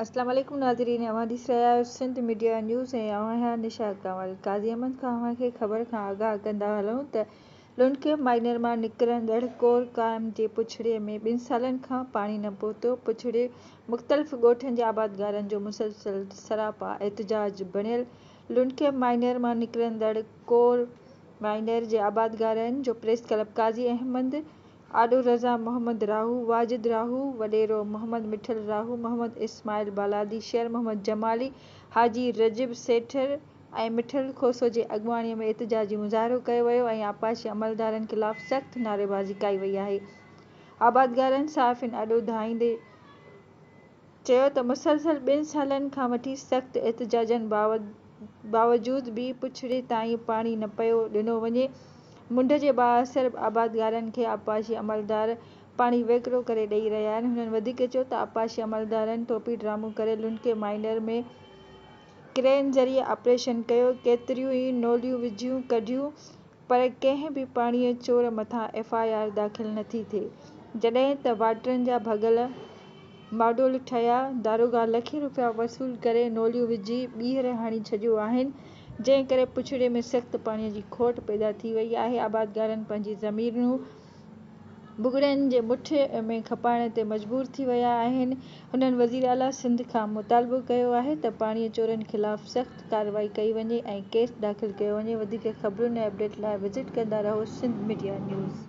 اسلام عليڪم ناظرين اوهان ڏسي رهيا آهيو سنڌ ميڊيا نيوز ۽ آئون آهيان نشا ڪنول قاضي احمد کان اوهان کي خبر کان آگاهه ڪندا هلون ته لنڊڪي مائنر مان نڪرندڙ ڪور قائم جي پڇڙي ۾ ٻن سالن کان پاڻي نه پهتو پڇڙي مختلف ڳوٺن جي آبادگارن جو مسلسل سراپا احتجاج بڻيل لنڊڪي مائنر مان نڪرندڙ ڪور مائنر جي آبادگارن جو پريس ڪلب قاضي احمد آڏو رضا محمد راهو، واجد راهو، وڏيرو محمد مٺل راهو، محمد اسماعيل بالادي، شير محمد جمالي، حاجي رجب سيٺر ۽ مٺل کوسو جي اڳواڻي ۾ احتجاجي مظاهرو ڪيو ويو ۽ آبپاشي عملدارن خلاف سخت نعريبازي ڪئي وئي آهي. آبادگارن صحافين آڏو دانهيندي چيو ته مسلسل ٻن سالن کان وٺي سخت احتجاجن باوجود به پڇڙي تائين پاڻي نه پيو ڏنو وڃي، منڍ جي بااثر آبادگارن کي آبپاشي عملدار پاڻي ويڪرو ڪري ڏئي رهيا آهن، هنن وڌيڪ چيو ته آبپاشي عملدارن ٽوپي ڊرامو ڪري لنڊڪي مائنر ۾ ڪرين ذريعي آپريشن ڪيو، ڪيتريون ئي نوليون وجهيون ڪڍيون پر ڪنهن به پاڻيء چور مٿان ايف I R داخل نه ٿي ٿئي، جڏهن ته واٽرن جا ڀڳل ماڊول ٺهيا، داروغا لکين روپيا وصول ڪري نوليون وجهي ٻيهر هڻي ڇڏيون آهن، جنهن ڪري پڇڙي ۾ سخت پاڻيء جي کوٽ پيدا ٿي وئي آهي، آبادگارن پنهنجي زمينون ڀڳڙن جي مٺ ۾ کپائڻ تي مجبور ٿي ويا آهن، هنن وزيراعليٰ سنڌ کان مطالبو ڪيو آهي ته پاڻي چورن خلاف سخت ڪارروائي ڪئي وڃي ۽ ڪيس داخل ڪيو وڃي، وڌيڪ خبرن ۽ اپڊيٽ لاء وزٽ ڪندا رهو سنڌ ميڊيا نيوز.